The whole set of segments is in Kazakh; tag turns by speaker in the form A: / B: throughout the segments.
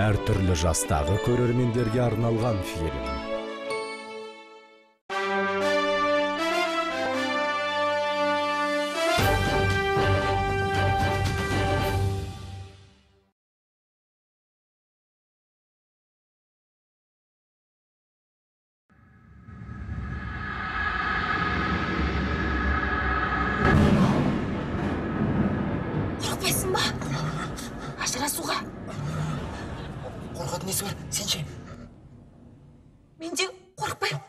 A: Әртүрлі жастағы көрермендерге арналған фильм.
B: Қорықпайсың ба? Ажырасуға.
C: Қорқатын несі бар, сен ше?
B: Мен де қорықпаймын.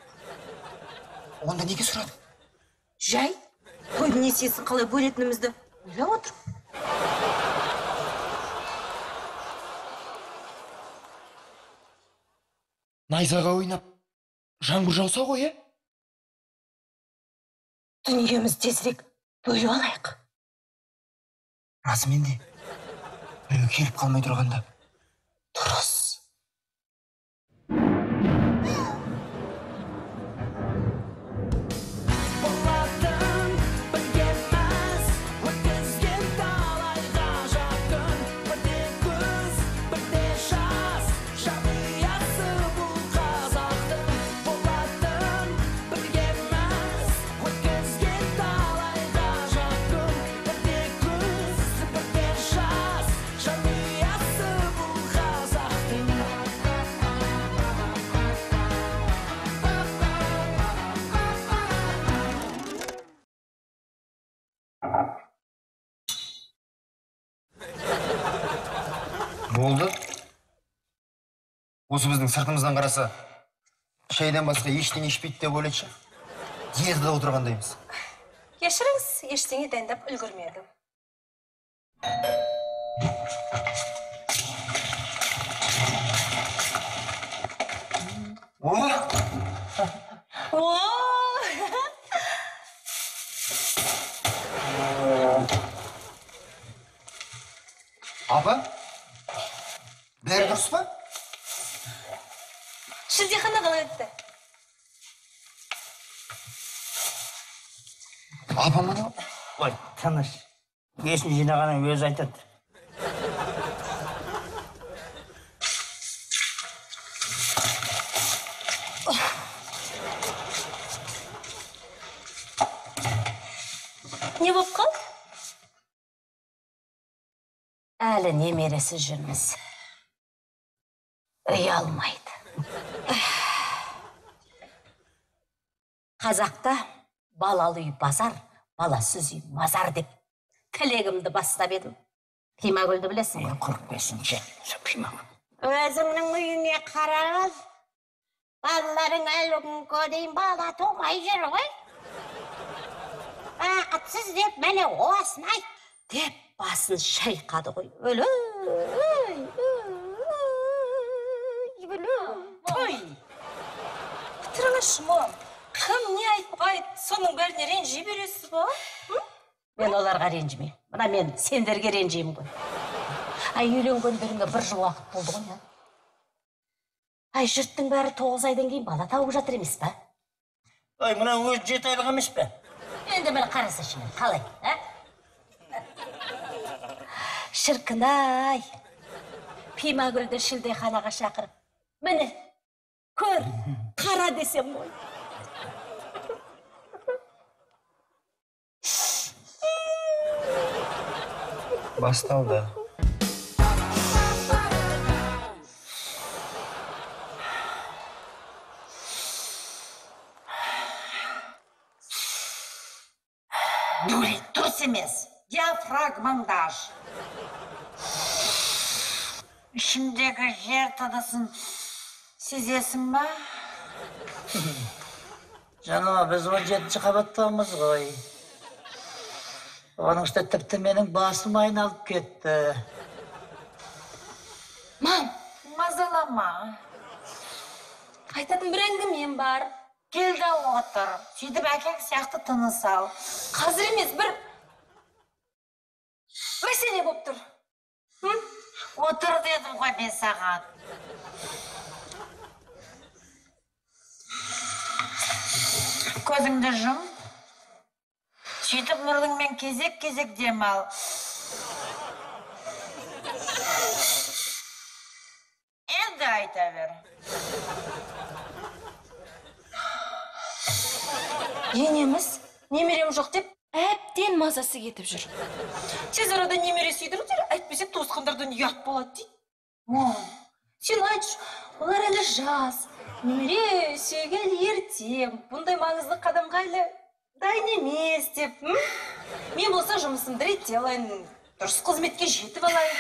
C: Онда неге сұрадың?
B: Жай, тойдың несиесін қалай бөлетінімізді ойлап отырмын.
C: Найзаға ойнап, жаңбыр жауса ғой, е?
B: Дүниемізді тезірек бөліп алайық.
C: Расымен де, біреу келіп қалмай тұрғанда.
B: Дұрыс.
C: Болды. Осы біздің сыртымыздан қараса, шайдан басқа ештеңе ішпейді деп ойлайды шығар. Диетада отырғандаймыз.
B: Кешіріңіз, ештеңе дайындап үлгермедім.
C: О!
B: О!
C: Апа? Бәрі дұрыс па?
B: Шілдехана қалай өтті?
C: Апа мынау?
D: Ой, тыныш. Есін жинағанын өзі айтады.
B: Не болып қалды?
E: Әлі немересіз жүрміз. Ұялмайды. Қазақта балалы үй базар, баласыз үй мазар деп тілегімді бастап едім. Пимагүлді білесің ғой?
D: 45-ші, Пимагүл.
F: Өзіңнің үйіңе қараңыз. Балаларың әлі күнге дейін бала тумай жүр ғой. Бақытсыз деп міне осыны айт.
E: Деп басын шайқады ғой. Өлі.
B: Ой, отырыңызшы, мам. Кім не айтпайды, соның бәріне ренжи бересіз ба?
E: Мен оларға ренжімеймін. Мына мен сендерге ренжимін ғой. Ай, үйленгендеріңе бір жыл уақыт болды ғой, а? Ай, жұрттың бәрі 9 айдан кейін бала тауып жатыр емес па?
D: Ой, мынау өзі 7 айлық емес пе?
E: Енді міне қарасайшы мені, қалай, а? Шіркін-ай, Пимагүлді шілдеханаға шақырып, міне, көр, қара десем ғой.
C: Басталды.
F: Дұрыс емес. Диафрагмаңды аш. Ішімдегі жер тынысын сезесің ба?
D: Жаным, біз 17-ші қабаттамыз ғой. Оның үстіне тіпті менің басым айналып кетті.
B: Мам,
F: мазалама.
B: Айтатын бір әңгімем бар.
F: Кел де отыр. Сөйтіп әкең сияқты тыныс ал.
B: Қазір емес, бір мәселе болып тұр.
F: Отыр дедім ғой мен саған. Көзіңді жұм. Сөйтіп мұрныңмен кезек-кезек дем ал.
B: Енді айта бер. Енеміз немерем жоқ деп әбден мазасы кетіп жүр. Тез арада немере сүйдіріңдер, әйтпесе туысқандардан ұят болады дейді. Мам, сен айтшы, олар әлі жас, немере сүйуге әлі ерте, бұндай маңызды қадамға әлі дайын емес деп. Мен болса жұмысымды реттей алайын, дұрыс қызметке жетіп алайын.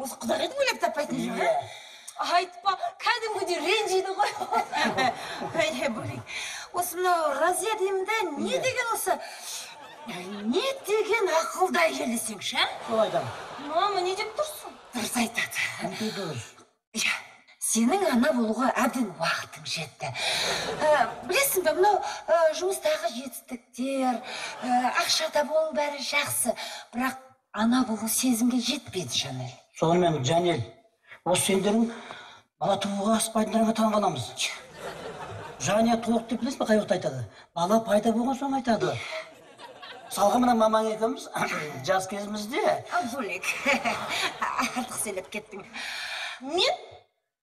F: Осы құдағиды ойлап таппайтын жоқ, а?
B: Айтпа, кәдімгідей ренжиді ғой.
F: Әй, бөлек. Осы мынау Разия деймін да, не деген осы? Не деген ақылды әйел десеңші, а?
D: Сол айтамын.
B: Мама, не деп тұрсың?
F: Дұрыс айтады.
D: Өте дұрыс.
F: Иә, сенің ана болуға әбден уақытың жетті. Білесің бе, мынау жұмыстағы жетістіктер, ақша табуың бәрі жақсы, бірақ ана болу сезімге жетпейді, Жанел.
D: Сонымен, Жанел, осы сендердің бала тууға асықпайтындарыңа таңғаламыз. Жаня толық деп білесің бе, қай уақытта айтады? Бала пайда болған соң айтады. Мысалға мына мамаң екеуміз жас кезімізде.
F: Бөлек, артық сөйлеп кеттің.
B: Мен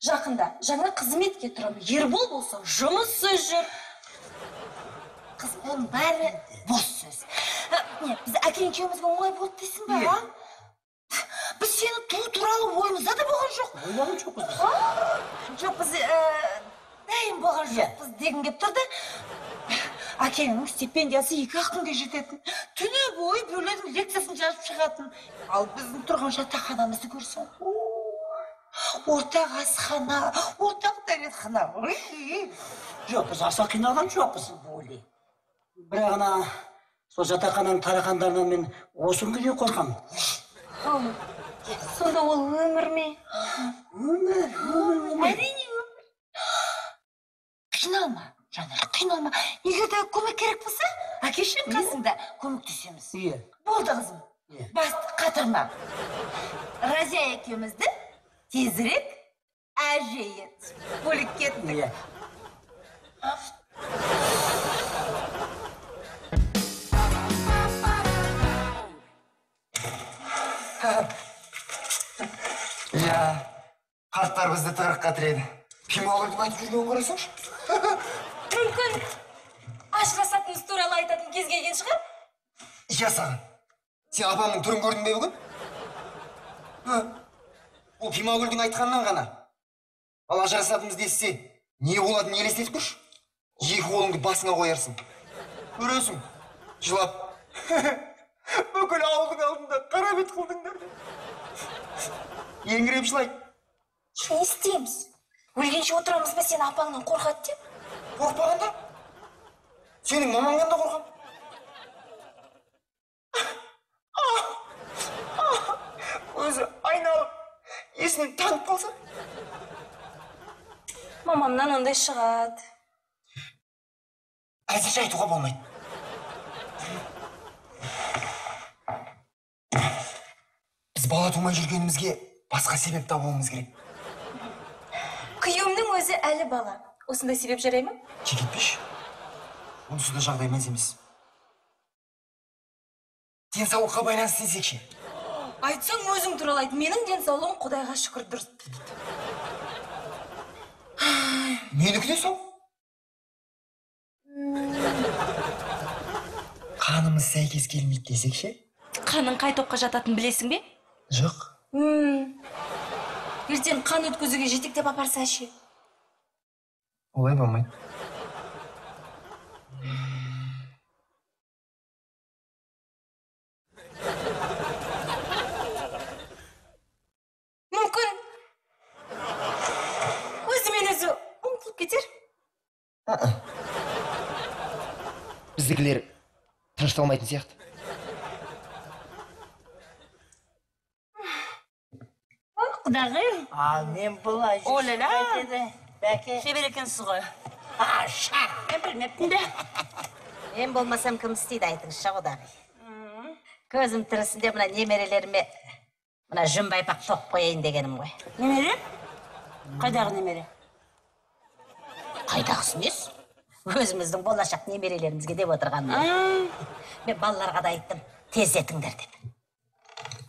B: жақында жаңа қызметке тұрамын. Ербол болса жұмыссыз жүр.
F: Қыз, оның бәрі бос сөз. Не, біз әкең екеумізге оңай болды дейсің бе, а? Біз сені туу туралы ойымызда да болған жоқ.
D: Ойлаған жоқпыз біз.
F: Жоқ, біз дайын болған жоқпыз дегім кеп тұрды. Әкеңнің стипендиясы 2-ақ күнге жететін. Түні бойы біреулердің лекциясын жазып шығатын. Ал біздің тұрған жатақханамызды көрсең, ортақ асхана, ортақ дәретхана.
D: Жоқ, біз аса қиналған жоқпыз. Бірақ ана сол жатақхананың тарақандарынан мен осы күнге дейін қорқамын.
B: Сонда ол өмір ме?
D: Өмір, өмір, өмір.
F: Әрине өмір. Қиналма, Жанар, қиналма. Егер де көмек керек болса, әкешінің қасында көмектесеміз.
D: Иә.
F: Болды, қызым. Басты қатырма. Разия екеумізді тезірек әже ет. Бөлік кеттік.
D: Иә.
C: Иә, қарттар бізді тығырыққа тіреді. Пималардың айтып жүргенін қарасаңшы.
B: Мүмкін ажырасатынымыз туралы айтатын кез келген шығар?
C: Иә саған. Сен апамның түрін көрдің бе бүгін? Ол Пимагүлдің айтқанынан ғана. Ал ажырасатынымызды естісе, не болатынын елестетіп көрші. Екі қолыңды басыңа қоярсың. Көресің, жылап. Бүкіл ауылдың алдында қара бет қылдыңдар деп. Еңіреп жылайды.
B: Не істейміз? Өлгенше отырамыз ба сен апаңнан қорқады деп?
C: Қорықпағанда? Сенің мамаңнан да қорқам. Өзі айналып, есінен танып қалса?
B: Мамамнан ондай шығады.
C: Әзірше айтуға болмайды. Біз бала тумай жүргенімізге басқа себеп табуымыз керек.
B: Күйеуімнің өзі әлі бала. Осындай себеп жарай ма?
C: Кекетпеші. Онсыз да жағдай мәз емес. Денсаулыққа байланысты десек ше?
B: Айтсаң өзің туралы айт. Менің денсаулығым Құдайға шүкір дұрыс.
C: Менікі де сау. Қанымыз сәйкес келмейді десек ше?
B: Қаның қай топқа жататынын білесің бе?
C: Жоқ.
B: Ертең қан өткізуге жетектеп апарса ше?
C: Олай болмайды.
B: Мүмкін өзімен өзі ұмытылып кетер.
C: Біздікілер тынышталмайтын сияқты.
E: Құдағи.
D: Ал мен былай.
B: О-ля-ля.
D: Бәке.
B: Шебер екенсіз ғой.
D: Аша.
B: Мен білмеппін де.
E: Мен болмасам кім істейді айтыңызшы, құдағи. Көзім тірісінде мына немерелеріме мына жүн байпақ тоқып қояйын дегенім ғой.
B: Немере? Қайдағы немере?
E: Қайдағысы несі? Өзіміздің болашақ немерелерімізге деп отырғаным. Мен балаларға да айттым, тездетіңдер деп.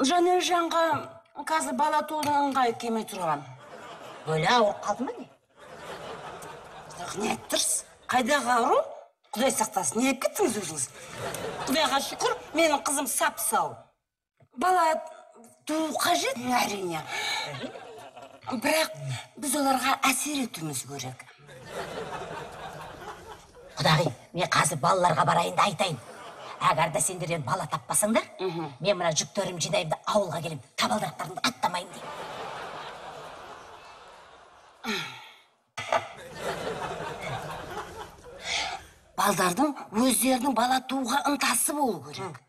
B: Жанелжанға
F: Қазір бала туудың ыңғайы келмей тұрған.
E: Бөле ауырып қалды ма не?
F: Не айтып тұрсыз? Қайдағы ауру? Құдай сақтасын, не айтып кеттіңіз өзіңіз? Құдайға шүкір, менің қызым сап-сау. Бала туу қажет, әрине. Бірақ біз оларға әсер етуіміз керек.
E: Құдағи, мен қазір балаларға барайын да айтайын. Егер де сендер енді бала таппасаңдар, мен мына жүктерімді жинаймын да ауылға келемін, табалдырықтарымды аттамаймын деймін.
F: Балдардың өздерінің бала тууға ынтасы болу керек.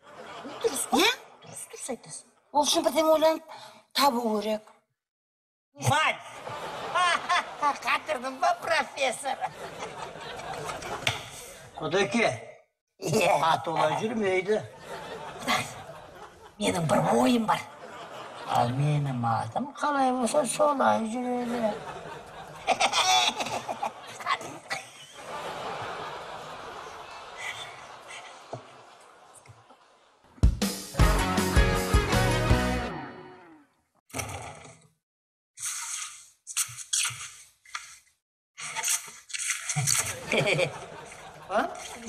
E: Дұрыс қой. Дұрыс, дұрыс айтасың.
F: Ол үшін бірдеңе ойланып табу керек.
G: Мать! Қатырдың ба, профессор?
D: Құдеке, ат олай жүрмейді.
E: Құдай, менің бір ойым бар.
G: Ал менің атым қалай болса солай жүреді.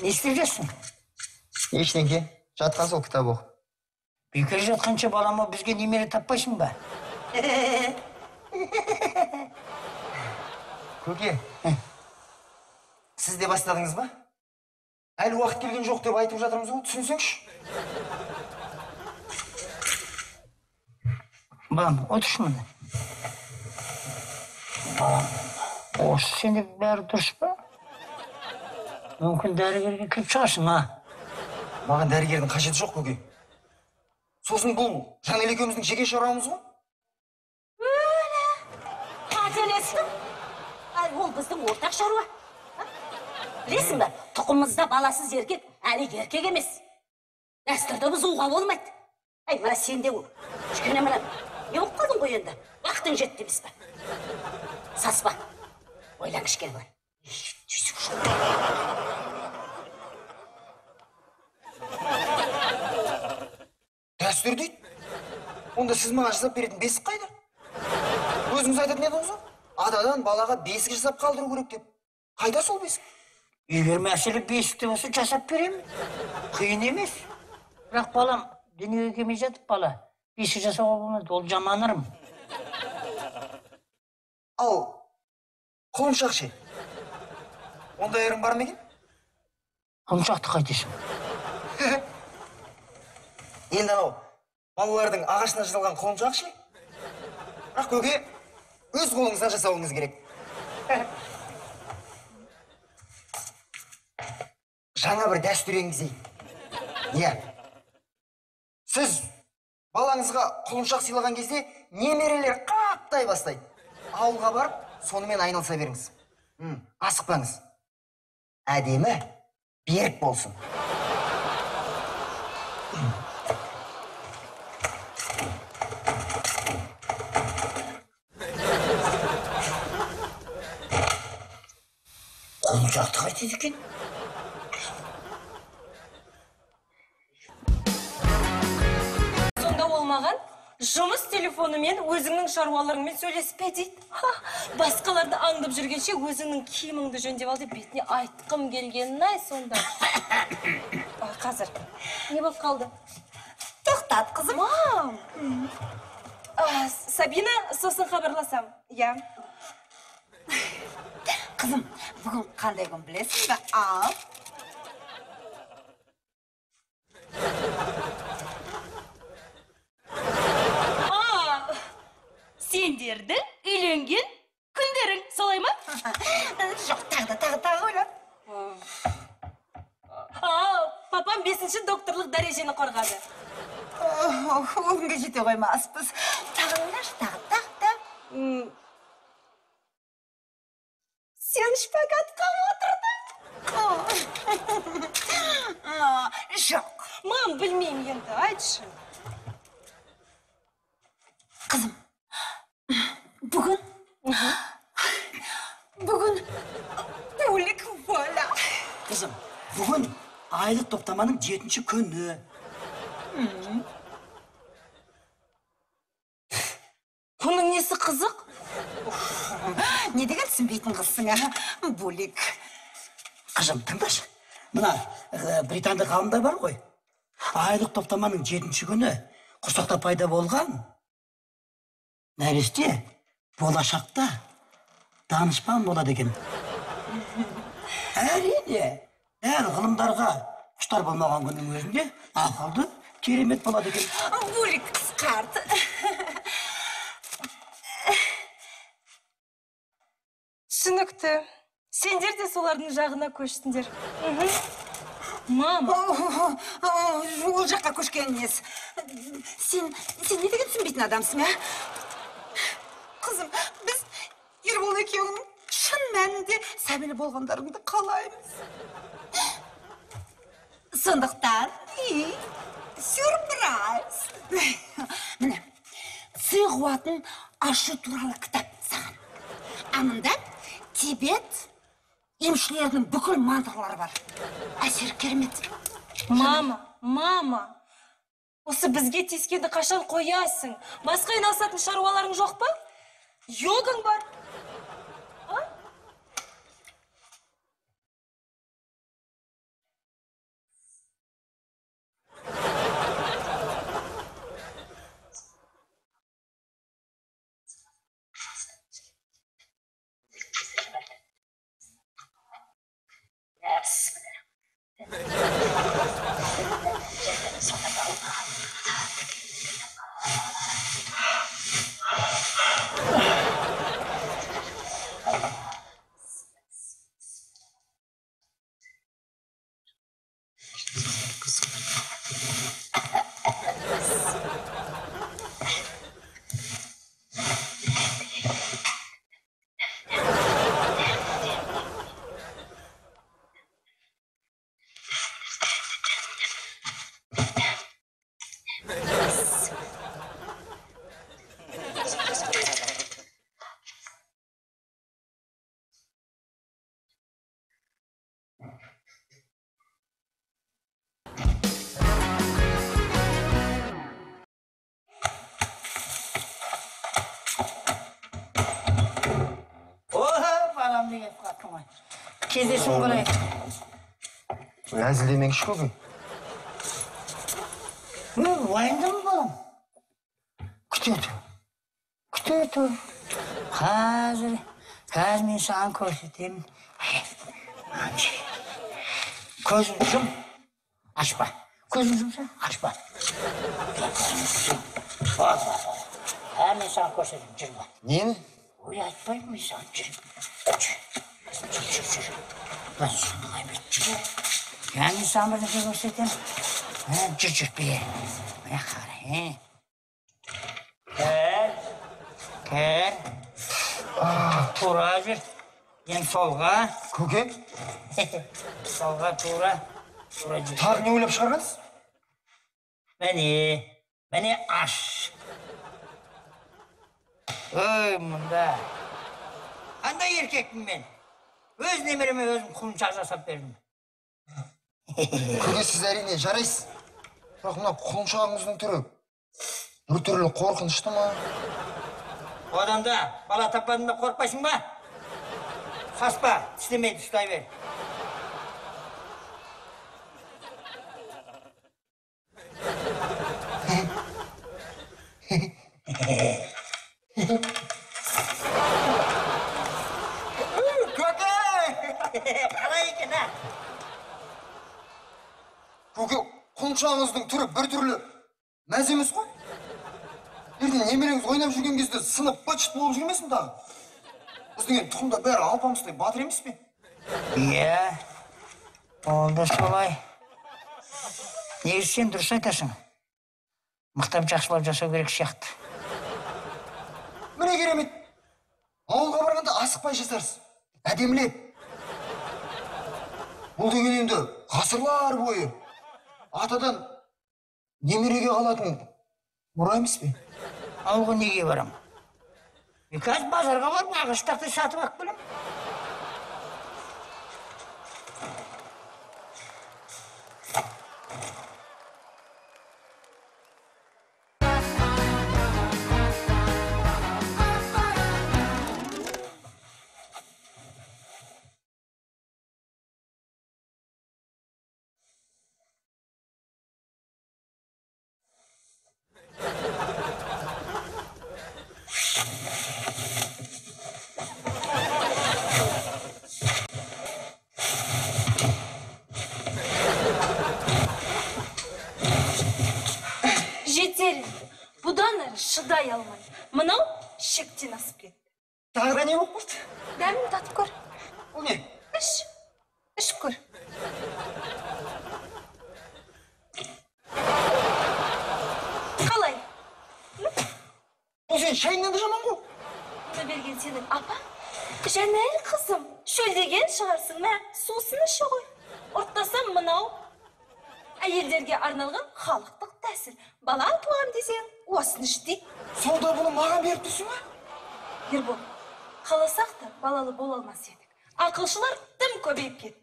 D: Не істеп жатсың?
C: Ештеңе. Жатқан сол кітап оқып.
D: Бекер жатқанша балама бізге немере таппайсың ба?
C: Көке, сіз де бастадыңыз ба? Әлі уақыт келген жоқ деп айтып жатырмыз ғой, түсінсеңші.
D: Балам, отыршы мында. Балам, осы сенде бәрі дұрыс па? Мүмкін дәрігерге кіріп шығарсың, а?
C: Маған дәрігердің қажеті жоқ, көке. Сосын бұл Жанел екеуміздің жеке шаруамыз ғой.
E: Өлі, қателестім. Ол біздің ортақ шаруа. Білесің бе, тұқымымызда баласыз еркек әлі еркек емес. Дәстүрді бұзуға болмайды. Әй, мына сен де кішкене мына не болып қалдың ғой енді? Уақытың жетті емес пе? Саспа. Ойлан кішкене бар.
C: Дәстүр дейді. Онда сіз маған жасап беретін бесік қайда? Өзіңіз айтатын едіңіз ғой. Атадан балаға бесік жасап қалдыру керек деп. Қайда сол бесік?
D: Егер мәселе бесікте болса жасап беремін. Қиын емес. Бірақ балам дүниеге келмей жатып бала бесік жасауға болмайды. Ол жаман ырым.
C: Ал құлыншақ ше? Ондай ырым бар ма екен?
D: Құлыншақты қайтесің?
C: Енді анау балалардың ағашынан жасалған құлыншақ ше? Бірақ көке, өз қолыңыздан жасауыңыз керек. Жаңа бір дәстүр енгізейік. Иә. Сіз балаңызға құлыншақ сыйлаған кезде немерелер қақтай бастайды. Ауылға барып, сонымен айналыса беріңіз. Асықпаңыз. Әдемі, берік болсын.
D: Құлыншақты қайтеді екен?
B: Сонда ол маған жұмыс телефонымен өзіңнің шаруаларыңмен сөйлеспе дейді. Басқаларды аңдып жүргенше өзіңнің киіміңді жөндеп ал деп бетіне айтқым келгенін ай сонда. Қазір. Не болып қалды?
F: Тоқтат, қызым.
B: Мам! Сабина, сосын хабарласам. Иә.
F: Қызым, бүгін қандай күн білесің бе? Ал.
B: Сендердің үйленген күндерің, солай ма?
F: Жоқ, тағы ойла.
B: Папам 5-ші докторлық дәрежені қорғады.
F: Ол күнге жете қоймаспыз. Тағы ойлашы, тағы.
B: Сен шпагатқа отырдың.
F: Жоқ.
B: Мам, білмеймін енді, айтшы.
F: Қызым, бүгін бөлек бала.
D: Қызым, бүгін айлық топтаманың 7-ші күні.
F: алатын қызсың, а, Булик.
D: Қызым, тыңдашы. Мына британдық ғалымдар бар ғой. Айлық топтаманың 7-ші күні құрсақта пайда болған нәресте болашақта данышпан болады екен. Әрине, дәл ғылымдарға құштар болмаған күннің өзінде ақылды керемет болады екен.
F: Булик қысқарт.
B: Түсінікті. Сендер де солардың жағына көштіңдер. Мама.
F: Ол жаққа көшкен несі? Сен не деген түсінбейтін адамсың, а? Қызым, біз Ербол екеуіңнің шын мәнінде сәбилі болғандарыңды қалаймыз. Сондықтан, сюрприз. Міне, ци қуатын ашу туралы кітап саған. А мында Тибет емшілерінің бүкіл мантралары бар. Әсері керемет.
B: Мама, мама, осы бізге тиіскенді қашан қоясың? Басқа айналысатын шаруаларың жоқ па? Йогаң бар. А?
G: Кездесуін қалай?
C: Әзілдемеңізші, көке.
G: Уайымдама, балам. Күте тұр. Күте тұр. Қазір мен саған көрсетемін. Көзін жұм, ашпа. Көзін жұмса, ашпа. Мен саған көрсетемін, жүр ба.
C: Нені?
G: Ой, айтпаймын мен саған, жүр. Жүр, жүр, жүр. Былай бет, жүр. Мен саған бірдеңе көрсетемін. Жүр, жүр, бері. Мына қарай. Кір, кір. Тура жүр. Енді солға.
C: Көке?
G: Солға, тура. Тура жүр.
C: Тағы не ойлап шығарғансыз?
G: Міне, міне аш. Ой, мұнда. Қандай еркекпін мен? Өз немереме өзім құлыншақ жасап бердім.
C: Көке, сіз әрине жарайсыз. Бірақ мына құлыншағыңыздың түрі біртүрлі қорқынышты ма?
G: Одан да бала таппадың да қорықпайсың ба? Саспа, тістемейді, ұстай бер. Көке! Қалай екен, а?
C: Көке, құлыншағыңыздың түрі біртүрлі мәз емес қой. Ертең немереңіз ойнап жүрген кезде сынып быт-шыт болып жүрмесін тағы. Біздің енді тұқымда бәрі алпамыстай батыр емес пе?
G: Иә, ол да солай. Негізі сен дұрыс айтасың. Мықтап жақсылап жасау керек сияқты.
C: Міне керемет. Ауылға барғанда асықпай жасарсыз. Әдемілеп. Бұл деген енді ғасырлар бойы атадан немереге қалатын мұра емес пе?
G: Ауылға неге барам? Мен қазір базарға барып ағаш тақтай сатып алып келемін.
B: әбден асып кетті.
C: Тағы да не болып қалды?
B: Дәмін татып көр.
C: Ол не?
B: Іш. Ішіп көр. Қалай?
C: Бұл сен шайыңнан да жаман ғой.
B: Бұны берген сенің апаң. Жанель қызым, шөлдеген шығарсың, мә, сусын іші ғой. Ұрттасам мынау әйелдерге арналған халықтық тәсіл. Бала туам десең, осыны іш дейді.
C: Сонда бұны маған беріп тұрсың ба?
B: Ербол, қаласақ та балалы бола алмас едік. Ақылшылар тым көбейіп кетті.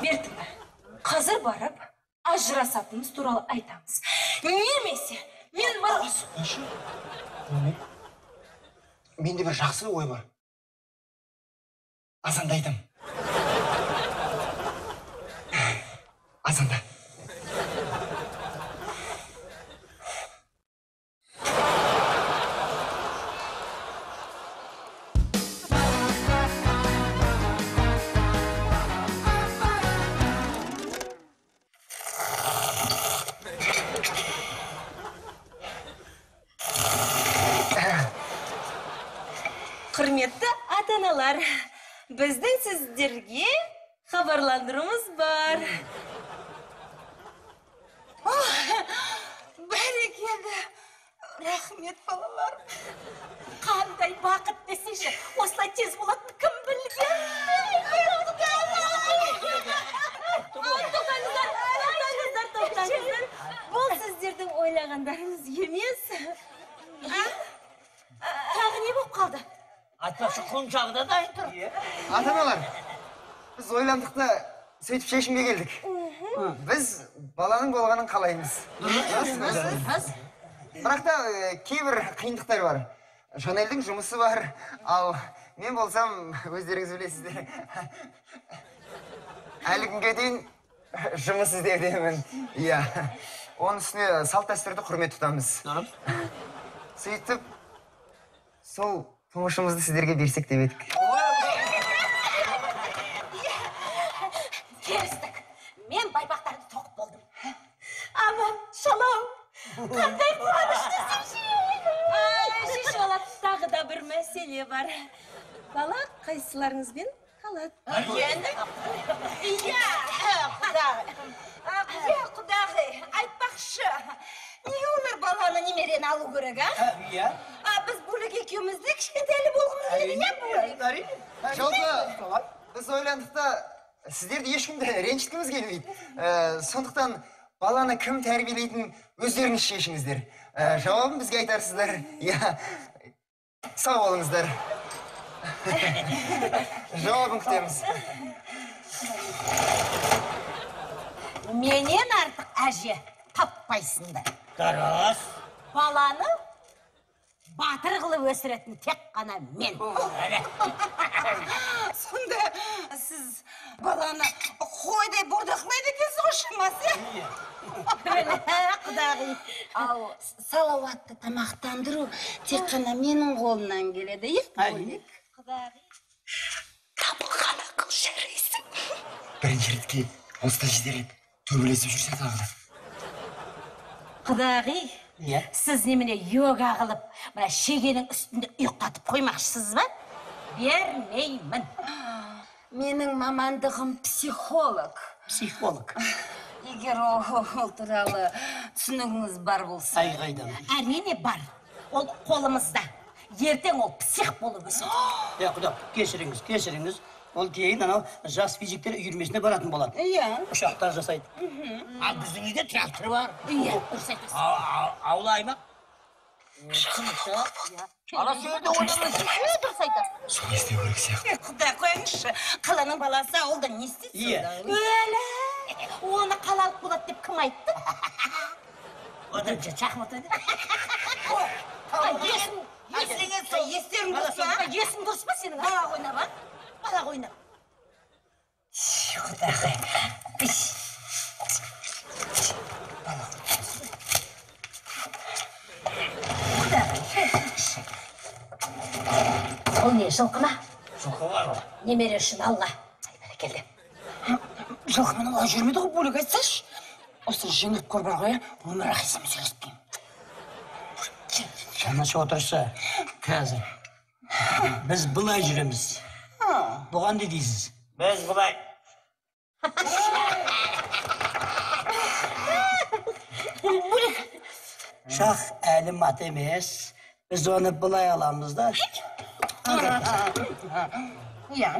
B: Бертім, қазір барып ажырасатынымыз туралы айтамыз. Немесе мен бар...
C: Менде бір жақсы ой бар. Азанда айтам. Азанда.
B: Құрметті ата-аналар, біздің сіздерге хабарландыруымыз бар.
F: Бәрекелді. Рахмет, балалар.
E: Қандай бақыт десеңші, осылай тез болатын кім білген?
B: Тоқтаңыздар, тоқтаңыздар, тоқтаңыздар. Бұл сіздердің ойлағандарыңыз емес.
E: Тағы не болып қалды?
G: Айтпақшы, құнжағы да дайын тұр.
C: Ата-аналар, біз ойландық та сөйтіп шешімге келдік. Біз баланың болғанын қалаймыз. Бірақ та кейбір қиындықтар бар. Жанельдің жұмысы бар, ал мен болсам, өздеріңіз білесіздер. Әлі күнге дейін жұмыс іздеудемін. Иә. Оның үстіне салт дәстүрді құрмет тұтамыз. Сөйтіп, сол тұңғышымызды сіздерге берсек деп едік.
E: Келістік. Мен байпақтарды тоқып болдым. Аман, шалам. Қандай қуаныш десеңші.
B: Шешіп алатын тағы да бір мәселе бар. Бала қайсыларыңызбен қалады?
F: Иә, құдағи. Иә, құдағи, айтпақшы. Неге олар баланы немерені алу керек, а?
D: Иә.
F: Біз Бөлек екеуміз де кішкентайлы болғымыз келеді, иә, Бөлек?
D: Әрине.
C: Жалпы, біз ойландық та сіздерді ешкімді ренжіткіміз келмейді. Сондықтан баланы кім тәрбиелейтінін өздеріңіз шешіңіздер. Жауабын бізге айтарсыздар. Иә. Сау болыңыздар. Жауабын күтеміз.
E: Менен артық әже таппайсыңдар.
G: Дұрыс.
E: Баланы батыр қылып өсіретін тек қана мен.
F: Сонда сіз баланы қойдай бордақлайды екенсіз ғой, шамасы?
E: Құдағи.
F: Ал салауатты тамақтандыру тек қана менің қолымнан келеді, иә, Бөлек?
E: Құдағи. Табылған ақыл жарайсың.
C: Бірінші ретке осыда жетерлік төбелесіп жүрсе тағы да.
E: Құдағи, сіз немене йога қылып, мына шегенің үстінде ұйықтатып қоймақшысыз ба? Бермеймін.
F: Менің мамандығым психолог.
D: Психолог.
F: Егер ол туралы түсінігіңіз бар болса.
D: Ай қайдам.
E: Әрине бар. Ол қолымызда. Ертең ол псих болып өседі.
D: Иә, құда, кешіріңіз, кешіріңіз. Ол кейін анау жас физиктер үйірмесіне баратын болады.
F: Иә.
D: Ұшақтар жасайды.
G: Ал біздің үйде трактор бар.
E: Иә, дұрыс айтасың.
G: Аула аймақ. Ана жерде ойнамайсың.
E: Дұрыс айтасың.
C: Соны істеу керек сияқты.
F: Құдай қойыңызшы, қаланың баласы ауылда не істейді
D: Иә.
F: сонда?
E: Өлі, оны қалалық болады деп кім айтты?
G: Отырыңшы, шахмат ойна.
F: Естерің дұрыс па?
E: Есің дұрыс па сенің? Балақ ойнап, а? Балақ ойнап.
F: Құдағай.
E: Ол не, жылқы ма?
G: Жылқы бар ғой.
E: Немере үшін алла. Ай, бәрекелді.
D: Жылқымен алға жүрмейді ғой, Бөлек, айтсайшы. Осы жеңіліп көр бар ғой, өмір ақисымен сөйлеспеймін. Тыныш отыршы. Қазір. Біз былай жүреміз. Бұған не дейсіз?
G: Біз былай.
F: Бөлек.
D: Шах әлі мат емес. Біз оны былай аламыз да.
F: Иә.